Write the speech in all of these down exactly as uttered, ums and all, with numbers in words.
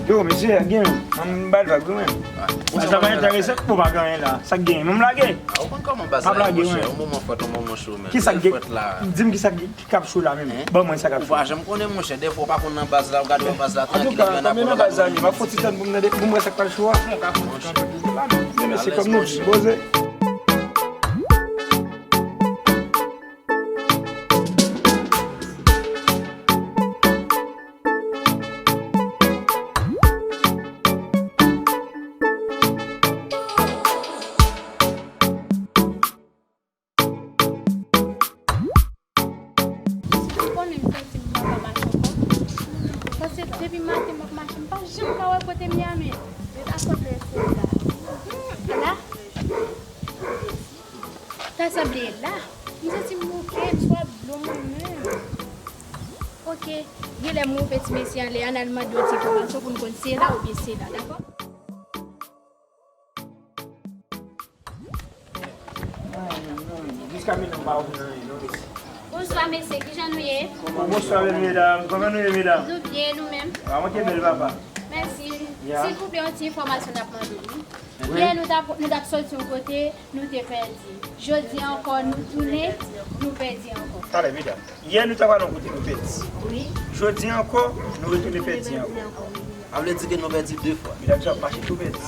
Yo, mesye, gen, m ba l vag wi, men. Sa pa enterese, bon, pa gen anyen la. Sa k gen? Mwen m lage. A, ou konn kòman baz la ye, monchè. Yon moman fwèt, yon moman cho, men. Ki sa k gen? Di m ki sa k k ap cho la menm. Ban mwen sa k ap cho. Ou pa janm konnen, monchè. Dèfwa ou pa konn nan baz la, ou gade yon baz la trankil, epi yon apre ou pa konn. Antouka, m ap tann pou m tande, pou m wè sa k pral cho a. Men mesye, kòm nou dipoze. Ou konnen m santi m pa ka mache ankò. Paske depi maten m ap mache, m pa janm ka wè kote m ye a, men. Yo ta sot lè sou la. Hmm, ala. Ta sanble la. M santi m mouke, m swa dlo mwen menm. Oke, genlè m woupe ti mesye anlè a, n al mande yon ti enfòmasyon pou n konn si se la oubyen se la, dakò? Jiska prezan m pa wè anyen non, mesye. Bonswa mesye, kijan nou ye? Bonswa bèl medam, kòman nou ye medam? Nou byen, nou menm? A, manke bèl papa. Mèsi. Silvouplè, yon ti enfòmasyon n ap mande nou. Yè nou t ap, nou t ap soti yon kote, nou te pèdi. Jodi a ankò, nou tounen, nou pèdi ankò. Talè medam. Yè nou t ap al yon kote, nou pèdi. Wi. Jodi a ankò, nou retounen pèdi ankò. A vle di ke nou pèdi de fwa. Medam sa ap mache tou pèdi.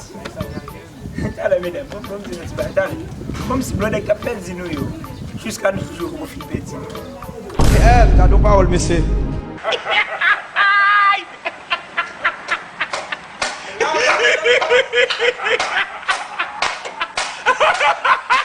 Talè medam, ban m di nou ti bagay, talè. Kòmsi blòdè k ap pèdi nou yo. Jiska nou toujou poko fin pèdi. L, gade yon pawòl, mesye.